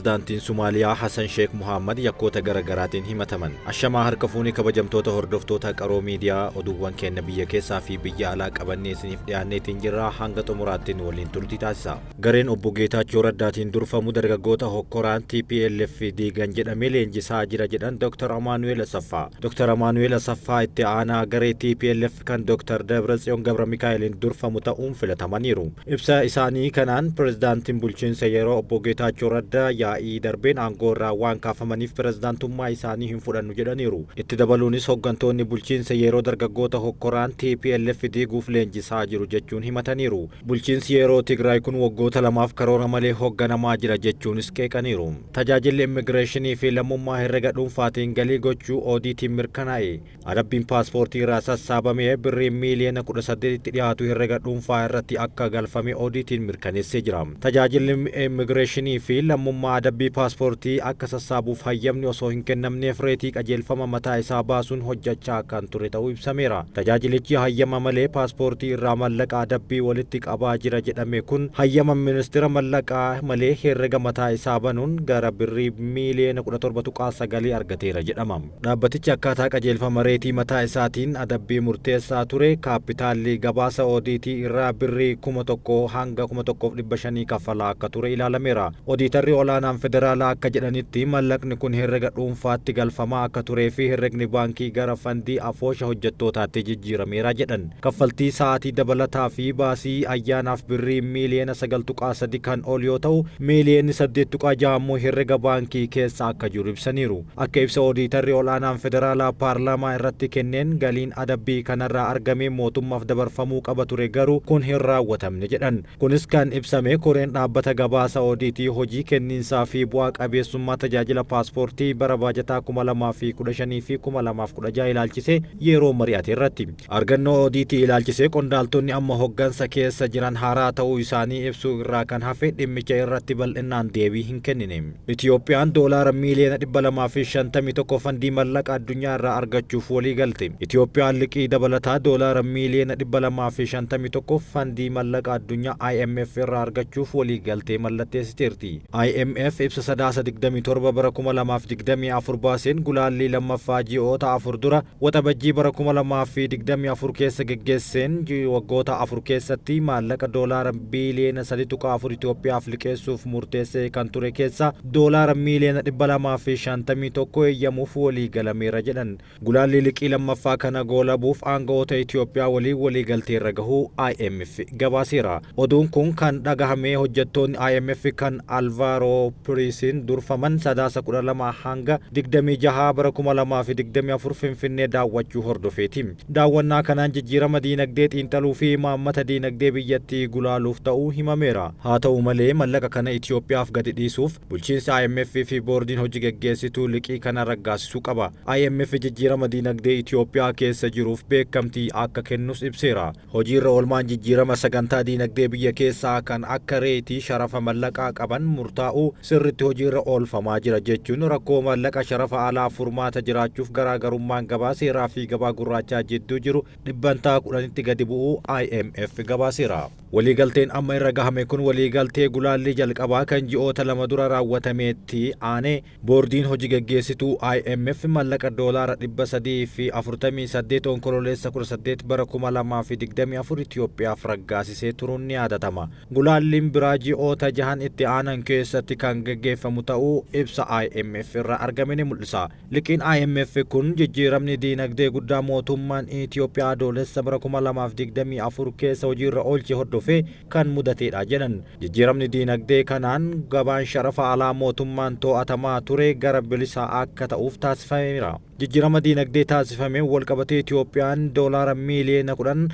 Pirezidaantiin Somaaliyaa Hasan Sheek Muhammad yakkoota garaagaraatiin himataman. Ashamaa harka fuunii kabajamtoota hordoftoota Qaroo Miidiyaa, oduuwwan keenya biyya keessaa fi biyya alaa qabannee isiniif dhiyaanneetiin jirra, hanga xumuraattiin waliin turtii taasisa. Gareen obbo Geetaachoo Raddaatiin durfamu dargaggoota hokkoraan TPLF diigan jedhamee leenjisaa jira jedhan Dr. Amaanu'eel Asaffaa. Dr. Amaanu'eel Asaffaa itti aanaa garee TPLF kan Dr. Dabratsiyoon Gabra Mikaa'eliin durfamu ta'uun filatamaniiru. Ibsa isaanii kanaan pirezidaantiin bulchiinsa yeroo obbo Geetaachoo Raddaa yaa'ii darbeen aangoo irraa waan kaafamaniif pirezidaantummaa isaanii hin fudhannu jedhaniiru. Itti dabaluunis hooggantoonni bulchiinsa yeroo dargaggoota hokkoraan TPLF diiguuf leenjisaa jiru jechuun himataniiru. Bulchiinsi yeroo Tigraay kun waggoota 2f karoora malee hoogganamaa jira jechuunis qeeqaniiru. Tajaajilli immigireeshinii fi lammummaa herrega dhuunfaatiin galii gochuu oodiitiin mirkanaa'e. Adabbiin paaspoortii irraa sassaabamee birrii miiliyoona 18tti dhiyaatu herrega dhuunfaa irratti akka galfame oodiitiin mirkaneessee jira. Tajaajilli immigireeshinii fi lammummaa adabbii paaspoortii akka sassaabuuf hayyamni osoo hin kennamneef reetii qajeelfama mataa isaa baasuun hojjechaa kan ture ta'uu ibsameera. Tajaajilichi hayyama malee paaspoortii irraa mallaqa adabbii walitti qabaa jira jedhame kun hayyama ministeera mallaqaa malee herrega mataa isaa banuun gara birrii miiliyoona 17.9 argateera jedhama. Dhaabbatichi akkaataa qajeelfama reetii mataa isaatiin adabbii murteessaa ture, kaappitaalli gabaasa oodiitii irraa birrii 1000 hanga 1500 kaffalaa akka ture ilaalameera. Odiitarri olaanaan federaalaa akka jedhanitti mallaqni kun herrega dhuunfaatti galfamaa akka turee fi herregni baankii gara fandii afoosha hojjettootaatti jijjiirameera jedhan. Kaffaltii sa'aatii dabalataa fi baasii ayyaanaaf birrii miiliyoona 9.3 kan ol yoo ta'u, miiliyoonni 8.6 ammoo herrega baankii keessa akka jiru ibsaniiru. Akka ibsa odiitarri olaanaan federaalaa paarlaamaa irratti kenneen galiin adabbii kanarraa argame mootummaaf dabarfamuu qaba ture, garuu kun hin raawwatamne jedhan. Kunis kan ibsame koreen dhaabbata gabaasa oodiitii hojii kenniinsaa fi bu'aa qabeessummaa tajaajila paaspoortii bara baajataa 2015 fi 2016 ilaalchisee yeroo mari'ate irratti. Argannoo oodiitii ilaalchisee qondaaltonni amma hoggansa keessa jiran haaraa ta'uu isaanii ibsuu irraa kan hafe dhimmicha irratti bal'inaan deebii hin kennine. Itiyoophiyaan doolaara miiliyoona 251 fandii mallaqa addunyaa irraa argachuuf walii galte. Itiyoophiyaan liqii dabalataa doolaara miiliyoona 251 fandii mallaqa addunyaa IMF irraa argachuuf walii galtee mallatteessiteerti. IMF ibsa Sadaasa 27 bara 2024 baaseen gulaallii lammaffaa ji'oota 4 dura Waxabajjii bara 2024 keessa geggeesseen waggoota 4 keessatti maallaqa doolaara biiliyoona 3.4 Itoophiyaaf liqeessuuf murteessee kan ture keessaa doolaara miiliyoona 251 eeyyamuuf walii galameera jedhan. Gulaallii liqii lammaffaa kana goolabuuf aanga'oota Itoophiyaa waliin waliigalteerra gahuu IMF gabaaseera. Oduun kun kan dhagahame hojjettoonni IMF kan Alvaaroo Piriisiin durfaman Sadaasa 12 hanga 26 bara 2024 Finfinnee daawwachuu hordofeeti. Daawwannaa kanaan jijjiirama diinagdee xiinxaluu fi imaammata diinagdee biyyattii gulaaluuf ta'uu himameera. Haa ta'u malee mallaqa kana Itoophiyaaf gadi dhiisuuf bulchiinsi IMF fi boordiin hojii geggeessituu liqii kana raggaasisuu qaba. IMF jijjiirama diinagdee Itoophiyaa keessa jiruuf beekamtii akka kennus ibseera. Hojiirra oolmaan jijjiirama sagantaa diinagdee biyya keessaa kan akka reetii sharafa mallaqaa qaban murtaa'uu sirritti hojiirra oolfamaa jira jechuun rakkoo mallaqa sharafa alaa furmaata jiraachuuf garaagarummaan gabaa seeraa fi gabaa gurraachaa jidduu jiru dhibbantaa 10tti gadi bu'uu IMF gabaaseera. Waliigalteen amma irra gahame kun waliigaltee gulaallii jalqabaa kan ji'oota 2 dura raawwatameetti aanee Boordiin hoji geggeessituu IMF mallaqa doolaara 348 Onkololeessa 18 bara 2024 Itoophiyaaf raggaasisee turuun ni yaadatama. Gulaalliin biraa ji'oota jahan itti aanan keessatti kan geggeeffamu ta'uu ibsa IMF irraa argame ni mul'isa. Liqiin IMF kun jijjiiramni diinagdee guddaa mootummaan Itoophiyaa Adoolessa bara 2024 keessa hojiirra oolche hordofee kan mudateedha jedhan. Jijjiiramni diinagdee kanaan gabaan sharafa alaa mootummaan to'atamaa ture gara bilisaa akka ta'uuf taasifameera. Jijjiirama diinagdee taasifameen walqabatee Itoophiyaan doolaara miiliyoona 10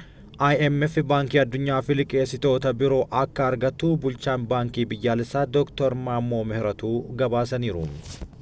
IMF, Baankii Addunyaa fi liqeessitoota biroo akka argattu bulchaan Baankii Biyyaalessaa Dooktar Maammoo Mihiratuu gabaasaniiru.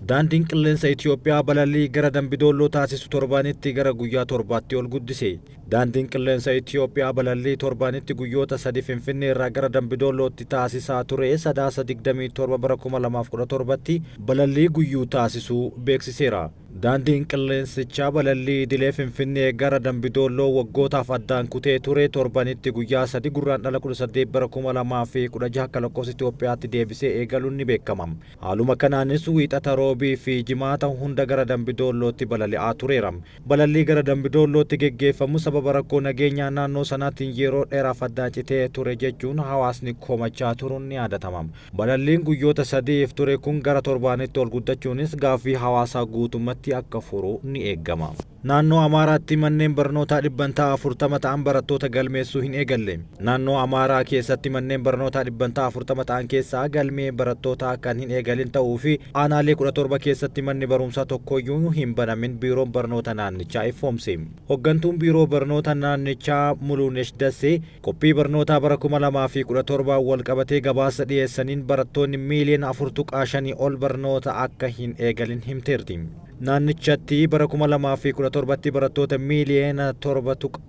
Daandiin Qilleensa Itiyoophiyaa balallii gara Dambidoolloo taasisu torbaanitti gara guyyaa torbaatti ol guddise. Daandiin Qilleensa Itiyoophiyaa balallii torbaanitti guyyoota sadi Finfinnee irraa gara Dambidoollootti taasisaa ture Sadaasa 27 bara 2017tti balallii guyyuu taasisuu beeksiseera. Daandiin qilleensichaa balallii idilee Finfinnee gara Dambidoolloo waggootaaf addaan kutee ture torbanitti guyyaa sadi Gurraandhala 18 bara 2016 akka lakkoofsa Itoophiyaatti deebisee eegaluun ni beekama. Haaluma kanaanis Wiixata, Roobii fi Jimaata hunda gara Dambidoollootti balali'aa tureera. Balallii gara Dambidoollootti geggeeffamu sababa rakkoo nageenyaa naannoo sanaatiin yeroo dheeraaf addaan citee ture jechuun hawaasni komachaa turuun ni yaadatama. Balalliin guyyoota sadiif ture kun gara torbaanitti ol guddachuunis gaaffii hawaasaa guutummatti akka furu ni eegama. Naannoo Amaaraatti manneen barnootaa dhibbantaa 40 ta'an barattoota galmeessuu hin eegalle. Naannoo Amaaraa keessatti manneen barnootaa dhibbantaa 40 ta'an keessaa galmee barattootaa kan hin eegalin ta'uu fi aanaalee 17 keessatti manni barumsaa tokkoyyuu hin banamin biiroon barnoota naannichaa ifoomse. Hoggantuun biiroo barnoota naannichaa Muluunesh Dassee qophii barnootaa bara 2017 walqabatee gabaasa dhiyeessaniin barattoonni miiliyoona 4.5 ol barnoota akka hin eegalin himteerti. Naannichatti bara 2017tti barattoota miiliyoona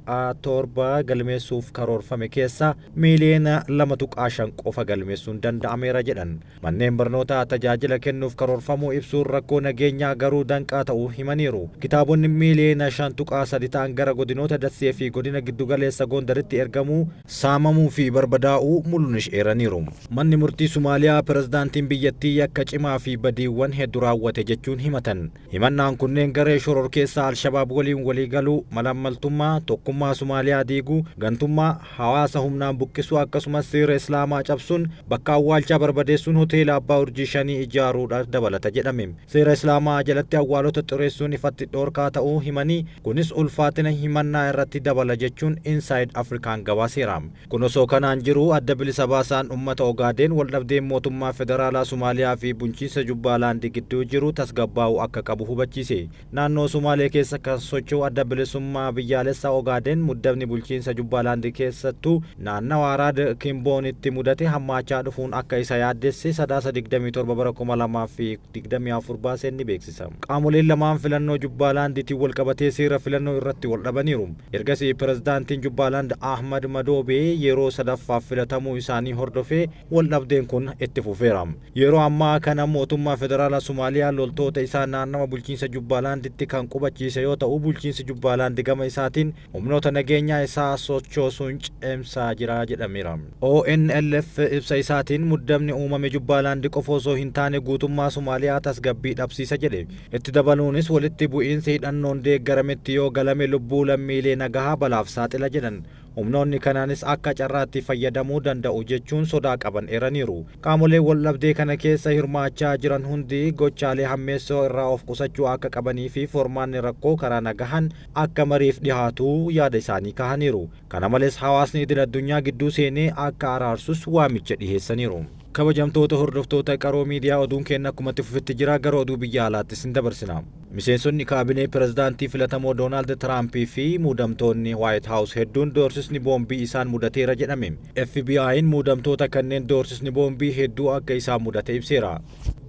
7.7 galmeessuuf karoorfame keessaa miiliyoona 2.5 qofa galmeessuun danda'ameera jedhan. Manneen barnootaa tajaajila kennuuf karoorfamuu ibsuun rakkoo nageenyaa garuu danqaa ta'uu himaniiru. Kitaabonni miiliyoona 5.3 ta'an gara godinoota Dassee fi godina giddugaleessa Gondaritti ergamuu, saamamuu fi barbadaa'uu Mulunish eeraniiru. Manni murtii Somaaliyaa pirezidaantiin biyyattii yakka cimaa fi badiiwwan hedduu raawwate jechuun himatan. Himannaan kunneen garee shororkeessaa Alshabaab waliin walii galuu, malaammaltummaa, tokkummaa Somaaliyaa diiguu, gantummaa, hawaasa humnaan buqqisuu akkasumas seera Islaamaa cabsuun bakka awwaalchaa barbadeessuun hoteela abbaa urjii shanii ijaaruudha dabalata jedhame. Seera Islaamaa jalatti awwaalota xureessuun ifatti dhoorkaa ta'uu himanii kunis ulfaatina himannaa irratti dabala jechuun Inside Afrikaan gabaaseera. Kun osoo kanaan jiru adda bilisa baasaan uummata Ogaadeen waldhabdeen mootummaa federaalaa Somaaliyaa fi bulchiinsa Jubbaalaandi gidduu jiru tasgabbaa'uu akka qabu hubachiise. Naannoo Somaalee keessa kan socho'u adda bilisummaa biyyaalessaa Ogaadeen muddamni bulchiinsa Jubbaalaandi keessattuu naannawa Araad Kimboonitti mudate hammaachaa dhufuun akka isa yaaddesse Sadaasa 27 bara 2024 baaseen ni beeksisa. Qaamoleen lamaan filannoo Jubbaalaandiitiin walqabatee seera filannoo irratti wal dhabaniiru. Ergasii pirezidaantiin Jubbaalaand Ahmad Madoobee yeroo sadaffaaf filatamuu isaanii hordofee wal dhabdeen kun itti fufeera. Yeroo ammaa kana mootummaa federaalaa Somaaliyaa loltoota isaa naannawa bulchiinsa Jubbaalaanditti kan qubachiise yoo ta'u bulchiinsi Jubbaalaandi gama isaatiin humnoota nageenyaa isaa sochoosuun cimsaa jira jedhameera. ONLF ibsa isaatiin muddamni uumame Jubbaalaandi qofa osoo hin taane guutummaa Somaaliyaa tasgabbii dhabsiisa jedhe. Itti dabaluunis walitti bu'iinsi hidhannoon deeggarametti yoo galame lubbuu lammiilee nagahaa balaaf saaxila jedhan. Humnoonni kanaanis akka carraatti fayyadamuu danda'u jechuun sodaa qaban eeraniiru. Qaamoleen waldhabdee kana keessa hirmaachaa jiran hundi gochaalee hammeessoo irraa of qusachuu akka qabanii fi formaanni rakkoo karaa nagahan akka mariif dhihaatu yaada isaanii kahaniiru. Kana malees hawaasni idil addunyaa gidduu seenee akka araarsus waamicha dhiheessaniiru. Kabajamtoota hordoftoota Qaroo Miidiyaa, oduun keenya akkumatti fufetti jira. Gara oduu biyya alaatti isin dabarsina. Miseensonni kaabinee pirezidaantii filatamoo Doonaald Tiraampii fi muudamtoonni Waayit Haawus hedduun doorsisni boombii isaan mudateera jedhame. FBI'n muudamtoota kanneen doorsisni boombii hedduu akka isaan mudate ibseera.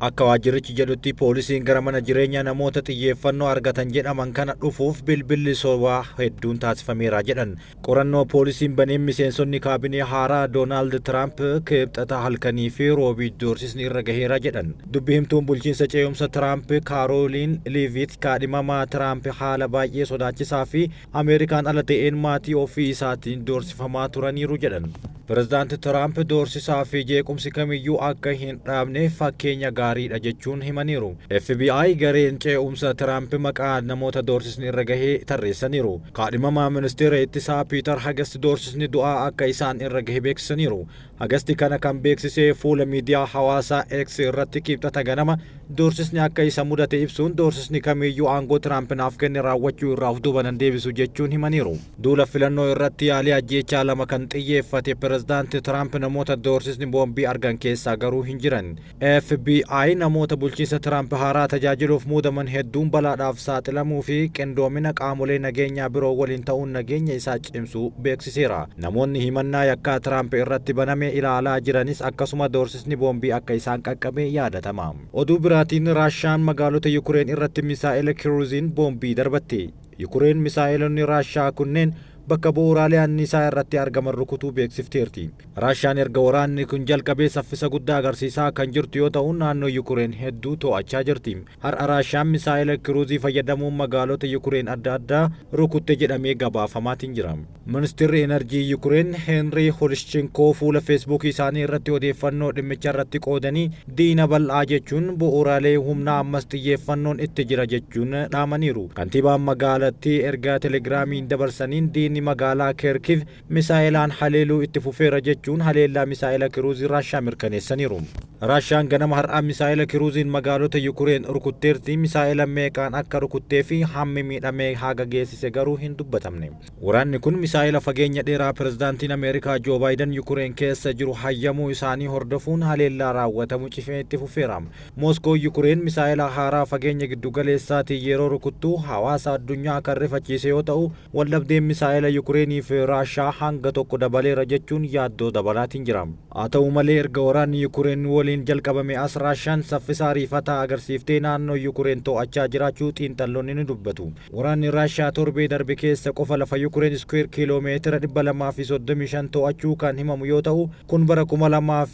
Akka waajjirichi jedhutti poolisiin gara mana jireenyaa namoota xiyyeeffannoo argatan jedhaman kana dhufuuf bilbilli sobaa hedduun taasifameera jedhan. Qorannoo poolisiin baneen miseensonni kaabinee haaraa Doonaald Tiraamp Kibxata halkanii fi Roobii doorsisni irra gaheera jedhan. Dubbi himtuun bulchiinsa ce'umsa Tiraamp Kaarooliin Liivit kaadhimamaa Tiraamp haala baay'ee sodaachisaa fi Ameerikaan ala ta'een maatii ofii isaatiin doorsifamaa turaniiru jedhan. Pirezidaanti Tiraamp doorsisaa fi jeequmsi kamiyyuu akka hin dhaabne fakkeenya gaariidha jechuun himaniiru. FBI gareen ce'umsa Tiraamp maqaa namoota doorsisni irra gahee tarreessaniiru. Kaadhimamaa ministeera ittisaa Piitar Hagast doorsisni du'aa akka isaan irra gahe beeksisaniiru. Hagasti kana kan beeksisee fuula miidiyaa hawaasaa X irratti Kibxata ganama doorsisni akka isa mudate ibsuun doorsisni kamiyyuu aangoo Tiraamp naaf kenne raawwachuu irraa of duuba nan deebisu jechuun himaniiru. Duula filannoo irratti yaalii ajjeechaa lama kan xiyyeeffate pirezidaanti Tiraamp namoota doorsisni boombii argan keessaa garuu hin jiran. FBI namoota bulchiinsa Tiraamp haaraa tajaajiluuf muudaman hedduun balaadhaaf saaxilamuu fi qindoomina qaamolee nageenyaa biroo waliin ta'uun nageenya isaa cimsuu beeksiseera. Namoonni himannaa yakkaa Tiraamp irratti baname ilaalaa jiranis akkasuma doorsisni boombii akka isaan qaqqabe yaadatama. Oduu biraatiin Oduu biraatiin, Raashaan magaalota Yukureen irratti misaa'ela kiruuziin boombii darbatte. Yukureen misaa'elonni Raashaa kunneen bakka bu'uuraalee anniisaa irratti argaman rukutuu beeksifteerti. Raashaan erga waraanni kun jalqabee saffisa guddaa agarsiisaa kan jirtu yoo ta'u, naannoo Yukureen hedduu to'achaa jirti. Har'a Raashaan misaa'ela kiruuzii fayyadamuun magaalota Yukureen adda addaa rukutte jedhamee gabaafamaatiin jira. Ministeerri Enerjii Yukureen Heenrii Holishchenkoo fuula Feesbuukii isaanii irratti odeeffannoo dhimmicha irratti qoodanii, diina bal'aa jechuun bu'uuraalee humnaa ammas xiyyeeffannoon itti jira jechuun dhaamaniiru. Kantiibaan magaalattii ergaa Telegiraamiin dabarsaniin, diinni magaalaa Keerkiv misaa'elaan haleeluu itti fufeera jechuun haleellaa misaa'ela kiruuzii Raashaa mirkaneessaniiru. Raashaan ganama har'aa misaa'ela kiruuziin magaalota Yukureen rukutteerti. Misaa'ela meeqaan akka rukuttee fi hammi miidhamee haga geessise garuu hin dubbatamne. Waraanni kun misaa'ela fageenya dheeraa pirezidaantiin Ameerikaa Joo Baayiden Yukureen keessa jiru hayyamuu isaanii hordofuun haleellaa raawwatamu cimee itti fufeera. Mooskoo Yukureen misaa'ela haaraa fageenya giddu galeessaatiin yeroo rukuttu hawaasa addunyaa kan rifachiise yoo ta'u, waldhabdeen misaa'ela Yukureenii fi Raashaa hanga tokko dabaleera jechuun yaaddoo dabalaatiin jira. Haa ta'u malee, erga waraanni Yukureen waliin jalqabame as Raashaan saffisa ariifataa agarsiiftee naannoo Yukureen to'achaa jiraachuu xiinxalloonni ni dubbatu. Waraanni Raashaa torbee darbe keessa qofa lafa Yukureen iskuweer kiiloomeetira 235 to'achuu kan himamu yoo ta'u, kun bara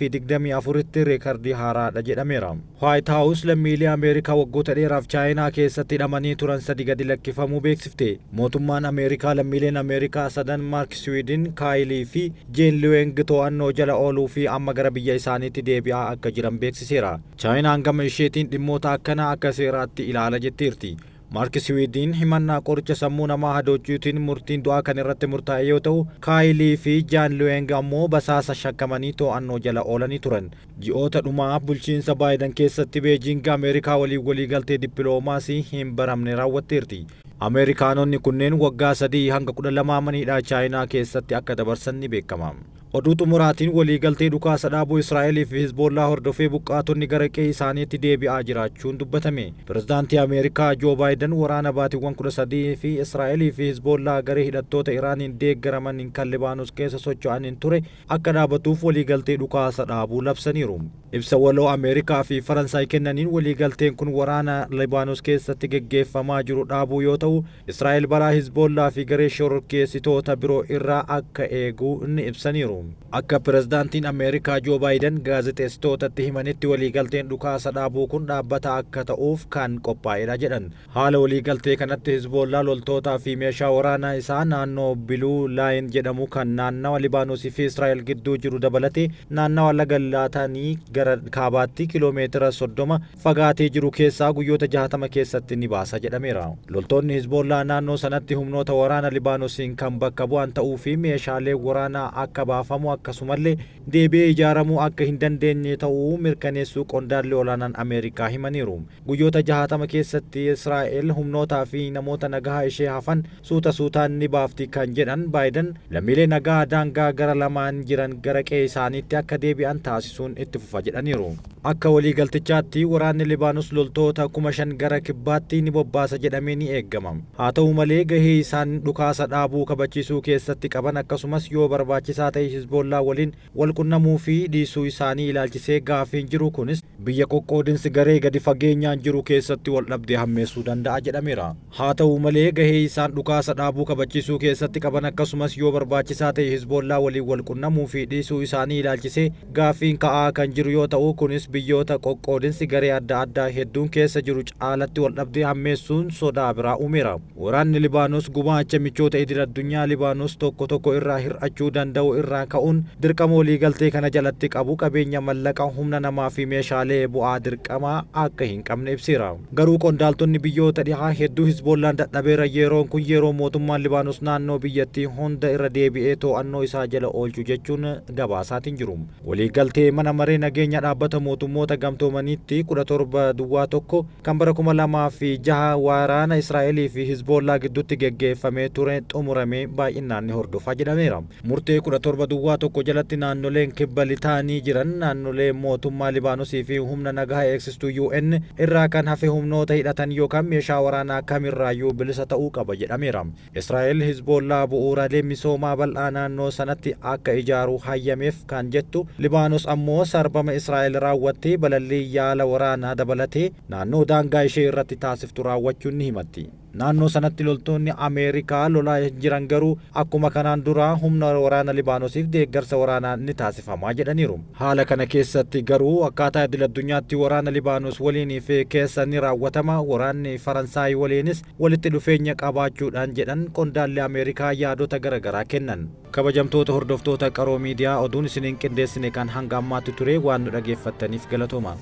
2024tti reekardii haaraadha jedhameera. White House lammiilee Ameerikaa waggoota dheeraaf Chaayinaa keessatti hidhamanii turan sadi gadi lakkifamuu beeksifte. Mootummaan Ameerikaa lammiileen Ameerikaa sadan Maark Siwiidin, Kaayilii fi Jeen Liweng to'annoo jala ooluu fi amma gara biyya isaaniitti deebi'aa akka jiran beeksiseera. Chaayinaan gama isheetiin dhimmoota akkanaa akka seeraatti ilaala jetteerti. Maark Siwiidin himannaa qoricha sammuu namaa hadoochuutiin murtiin du'aa kan irratti murtaa'e yoo ta'u, Kaayilii fi Jaan Liweng ammoo basaasa shakkamanii to'annoo jala oolanii turan. Ji'oota dhumaa bulchiinsa Baayiden keessatti Beejiing Ameerikaa waliin waliigaltee dippiloomaasii hin baramne raawwatteerti. Ameerikaanonni kunneen waggaa 3 hanga 12 maniidhaa Chaayinaa keessatti akka dabarsan ni beekama. Oduu xumuraatiin, waliigaltee dhukaasa dhaabuu Israa'elii fi Hizboollaa hordofee buqqaatonni gara qe'ee isaaniitti deebi'aa jiraachuun dubbatame. Pirezidaantii Ameerikaa Joo Baayiden waraana baatiiwwan 13 fi Israa'elii fi Hizboollaa garee hidhattoota Iraaniin deeggaraman kan Libaanos keessa socho'aniin ture akka dhaabatuuf waliigaltee dhukaasa dhaabuu labsaniiru. Ibsa waloo Ameerikaa fi Faransaay kennaniin, waliigalteen kun waraana Libaanos keessatti geggeeffamaa jiru dhaabuu yoo ta'u, Israa'el balaa Hizboollaa fi garee shororkeessitoota biroo irraa akka eeguu ni ibsaniiru. Akka pirezidaantiin Ameerikaa Joo Baayiden gaazexeessitootatti himanitti, waliigalteen dhukaasa dhaabuu kun dhaabbata akka ta'uuf kan qophaa'edha jedhan. Haala waliigaltee kanatti Hizboollaa loltootaa fi meeshaa waraanaa isaa naannoo Blue Line jedhamu kan naannawa Libaanosii fi Israa'el gidduu jiru dabalatee naannawa laga Laataanii gara kaabaatti kiloomeetira 30 fagaatee jiru keessaa guyyoota 60 keessatti ni baasa jedhameera. Loltoonni Hizboollaa naannoo sanatti humnoota waraana Libaanosiin kan bakka bu'an ta'uu fi meeshaalee waraanaa akka baafamu akkasumallee deebi'ee ijaaramuu akka hin dandeenye ta'uu mirkaneessuu qondaalli olaanaan Ameerikaa himaniiru. Guyyoota 60 keessatti Israa'el humnootaa fi namoota nagaa ishee hafan suuta suutaan ni baafti kan jedhan Baayiden, lammiilee nagaa daangaa gara lamaan jiran gara qe'ee isaaniitti akka deebi'an taasisuun itti fufa jedhaniiru. Akka waliigaltichaatti waraanni Libaanos loltoota 5,000 gara kibbaatti ni bobbaasa jedhamee ni eeggama. Haa ta'u malee, gahee isaan dhukaasa dhaabuu kabachiisuu keessatti qaban akkasumas yoo barbaachisaa ta'e Hizboollaa waliin wal qunnamuu fi dhiisuu isaanii ilaalchisee gaafiin jiru kunis biyya qoqqoodinsi garee gadi fageenyaan jiru keessatti wal dhabdee hammeessuu danda'a jedhameera. Haa ta'u malee, gahee isaan dhukaasa dhaabuu kabachiisuu keessatti qaban akkasumas yoo barbaachisaa ta'e Hizboollaa waliin wal qunnamuu fi dhiisuu isaanii ilaalchisee gaaffiin ka'aa kan jiru yoo ta'u, kunis biyyoota qoqqoodinsi garee adda addaa hedduun keessa jiru caalatti wal dhabdee hammeessuun sodaa biraa uumeera. Waraanni Libaanos gumaacha michoota idil addunyaa Libaanos tokko tokko irraa hir'achuu danda'u irraa ka'uun dirqama waliigaltee kana jalatti qabu, qabeenya mallaqa, humna namaa fi meeshaalee bu'aa dirqamaa akka hin qabne ibseera. Garuu qondaaltonni biyyoota dhihaa hedduu Hizboollaan dadhabeera, yeroon kun yeroo mootummaan Libaanos naannoo biyyattii hunda irra deebi'ee to'annoo isaa jala oolchu jechuun gabaasaatiin jiru. Waliigaltee mana maree nageenya Dhaabbata Mootummoota Gamtoomaniitti 1701 kan bara 2006 waraana Israa'elii fi Hizboollaa gidduutti geggeeffamee ture xumuramee baay'inaan ni hordofaa jedhameera. Murtee 17 duwwaa tokko jalatti naannoleen kibba Litaanii jiran naannolee mootummaa Libaanosii fi humna nagaa eegsistuu UN irraa kan hafe humnoota hidhatan yookaan meeshaa waraanaa kamirraayyuu bilisa ta'uu qaba jedhameera. Israa'el Hizboollaa bu'uuraalee misoomaa bal'aa naannoo sanatti akka ijaaru hayyameef kan jettu Libaanos ammoo sarbama Israa'el raawwattee balallii yaala waraanaa dabalatee naannoo daangaa ishee irratti taasiftu raawwachuun ni himatti. Naannoo sanatti loltoonni Ameerikaa lolaa jiran garuu akkuma kanaan duraa humna waraana Libaanosiif deeggarsa waraanaa ni taasifamaa jedhaniiru. Haala kana keessatti garuu akkaataa idil addunyaatti waraana Libaanos waliinii fi keessa ni raawwatama, waraanni Faransaay waliinis walitti dhufeenya qabaachuudhaan jedhan qondaalli Ameerikaa yaadota garaagaraa kennan. Kabajamtoota hordoftoota Qaroo Miidiyaa, oduun isiniin qindeessine kan hanga ammaatti ture, waan nu dhageeffattaniif galatooma.